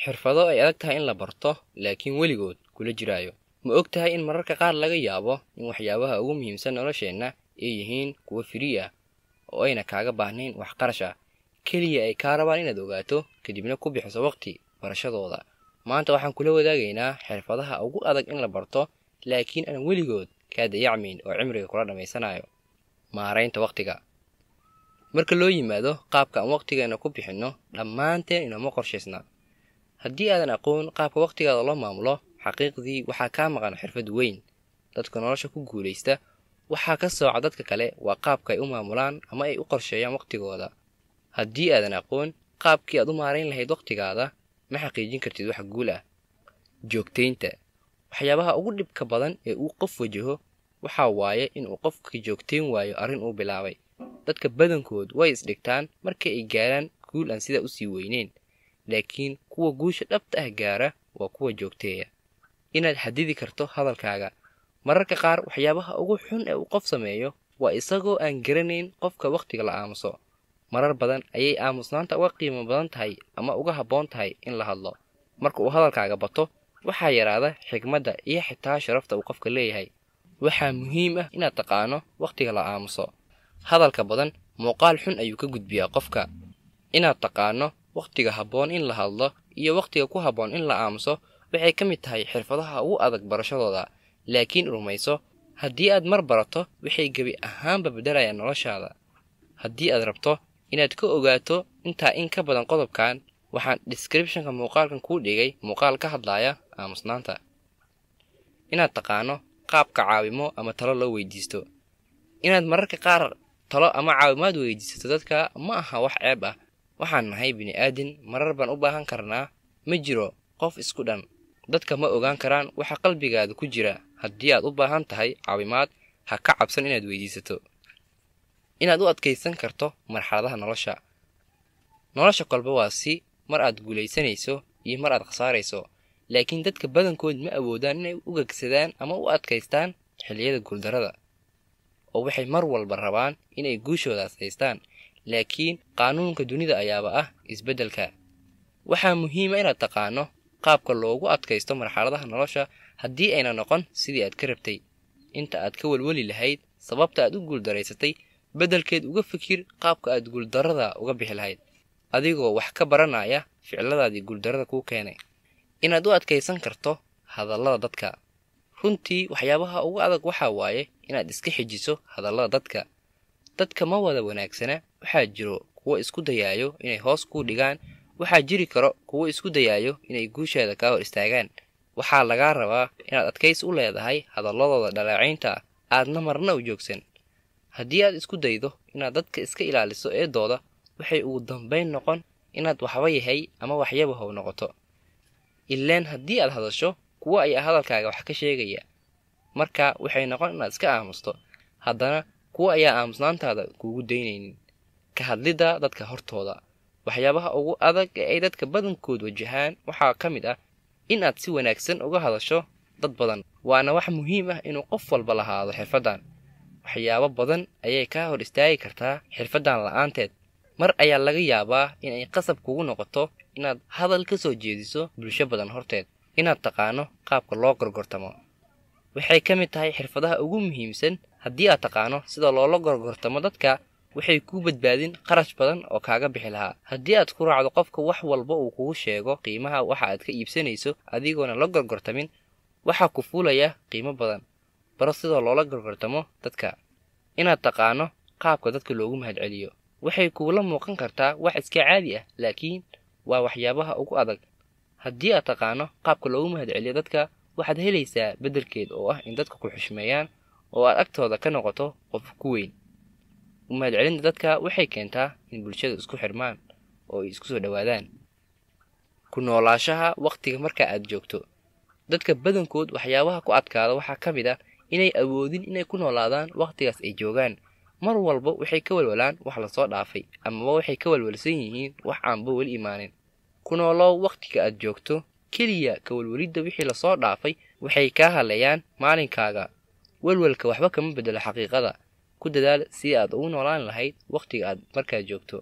Xirfado ay adag tahay in la barto, laakiin weligood kula jiraayo. Ma og tahay in mararka qaar laga yaabo in waxyaabaha ugu muhiimsan nolosheenna ay yihiin kuwo free ah oo ayna kaaga baahnayn wax qarash ah, keliya ay kaa rabaan inaad ogaato kadibna ku bixiso waqti barashadooda? Maanta waxaan kula wadaagaynaa xirfadaha ugu adag in la barto, laakiin aan weligood kaa dayacmayn oo cimriga kula dhammaysanayo. Maaraynta waqtiga. Marka loo yimaado qaabka aan waqtigeena ku bixinno, dhammaanteen inama qorshaysna. Haddii aadan aqoon qaabka waqtigaada loo maamulo, xaqiiqdii waxaa kaa maqan xirfad weyn. Dadka nolosha ku guulaysta waxaa ka sooca dadka kale waa qaabka ay u maamulaan ama ay u qorsheeyaan waqtigooda. Haddii aadan aqoon qaabkii aad u maarayn lahayd waqtigaada, ma xaqiijin kartid wax guul ah. Joogtaynta. Waxyaabaha ugu dhibka badan ee uu qof wajaho waxaa waaye in uu qofka joogtayn waayo arrin uu bilaabay. Dadka badankood way isdhigtaan marka ay gaaraan guul aan sidaa usii weyneyn, laakiin kuwa guusha dhabta ah gaara waa kuwa joogteeya. Inaad xadidi karto hadalkaaga. Mararka qaar waxyaabaha ugu xun ee uu qof sameeyo waa isagoo aan garanayn qofka wakhtiga la aamuso. Marar badan ayay aamusnaanta uga qiimo badan tahay ama uga habboon tahay in la hadlo. Marka uu hadalkaaga bato, waxaa yaraada xigmadda iyo xitaa sharafta uu qofka leeyahay. Waxaa muhiim ah inaad taqaano wakhtiga la aamuso. Hadalka badan muuqaal xun ayuu ka gudbiyaa qofka. Inaad taqaano wakhtiga habboon in la hadlo iyo wakhtiga ku habboon in la aamuso waxay ka mid tahay xirfadaha ugu adag barashadooda, laakiin rumayso, haddii aad mar barato waxay gebi ahaanba beddelayaan noloshaada. Haddii aad rabto inaad ka ogaato intaa in ka badan qodobkan, waxaan description-ka muuqaalkan kuu dhigay muuqaal ka hadlaya aamusnaanta. Inaad taqaano qaabka caawimo ama talo loo weydiisto. Inaad mararka qaar talo ama caawimaad weydiisato dadka ma aha wax ceeb ah. Waxaan nahay bini'aadin, marar baan u baahan karnaa. Ma jiro qof isku dhan. Dadka ma ogaan karaan waxa qalbigaada ku jira. Haddii aad u baahan tahay caawimaad, ha ka cabsan inaad weydiisato. Inaad u adkaysan karto marxaladaha nolosha. Nolosha kolba waa si mar aad guulaysanayso iyo mar aad khasaarayso, laakiin dadka badankood ma awoodaan inay u gegsadaan ama u adkaystaan xilliyada guuldarrada, oo waxay mar walba rabaan inay guushoodaas haystaan, laakiin qaanuunka dunida ayaaba ah isbeddelka. Waxaa muhiim ah inaad taqaano qaabka loogu adkaysto marxaladaha nolosha haddii ayna noqon sidii aad ka rabtay. Inta aad ka welweli lahayd sababta aad u guuldaraysatay, beddelkeed uga fikir qaabka aad guuldarrada uga bixi lahayd, adigoo wax ka baranaya ficiladaadii guuldarrada kuu keenay. Inaad u adkaysan karto hadallada dadka. Runtii waxyaabaha ugu adag waxaa waaye inaad iska xijiso hadallada dadka. Dadka ma wada wanaagsana. Waxaa jiro kuwo isku dayaayo inay hoos kuu dhigaan, waxaa jiri karo kuwo isku dayaayo inay guushaada kaa hor istaagaan. Waxaa lagaa rabaa inaad adkaysi u leedahay hadalladooda dhaleecaynta ah, aadna marna u joogsan. Haddii aad isku daydo inaad dadka iska ilaaliso eedooda, waxay ugu dambayn noqon inaad waxba yahay ama waxyabahow noqoto. Ileen haddii aad hadasho, kuwo ayaa hadalkaaga wax ka sheegaya. Marka waxay noqon inaad iska aamusto, haddana kuwo ayaa aamusnaantaada kuugu daynaynin. Ka hadlidda dadka hortooda. Waxyaabaha ugu adag ee ay dadka badankood wajahaan waxaa ka mid ah in aad si wanaagsan uga hadasho dad badan, waana wax muhiim ah inuu qof walba lahaado xirfaddan. Waxyaabo badan ayay kaa hor istaagi kartaa xirfaddan la'aanteed. Mar ayaa laga yaabaa in ay qasab kugu noqoto inaad hadal ka soo jeediso bulsho badan horteed. Inaad taqaano qaabka loo gorgortamo waxay ka mid tahay xirfadaha ugu muhiimsan. Haddii aad taqaano sida loola gorgortamo dadka, waxay kuu badbaadin qarash badan oo kaaga bixi lahaa. Haddii aad ku raacdo qofka wax walba uu kugu sheego qiimaha waxa aad ka iibsanayso adigoona la gorgortamin, waxaa ku fuulaya qiimo badan. Baro sida loola gorgortamo dadka. Inaad taqaano qaabka dadka loogu mahadceliyo waxay kuula muuqan kartaa wax iska caadi ah, laakiin waa waxyaabaha ugu adag. Haddii aad taqaano qaabka loogu mahadceliyo dadka, waxaad helaysaa beddelkeed oo ah in dadka ku xushmeeyaan oo aad agtooda ka noqoto qof ku weyn. U mahadcelinta dadka waxay keentaa in bulshada isku xirmaan oo ay isku soo dhowaadaan. Ku noolaashaha wakhtiga marka aad joogto. Dadka badankood waxyaabaha ku adkaada waxaa ka mid ah inay awoodin inay ku noolaadaan wakhtigaas ay joogaan. Mar walba waxay ka walwalaan wax lasoo dhaafay, amaba waxay ka walwalsan yihiin wax aanba weli imaanin. Ku noolow wakhtiga aad joogto. Keliya ka walwalidda wixii lasoo dhaafay waxay kaa haleeyaan maalinkaaga. Walwalka waxba kama beddelo xaqiiqada. Ku dadaal sidii aad ugu noolaan lahayd wakhtiga aad markaa joogto.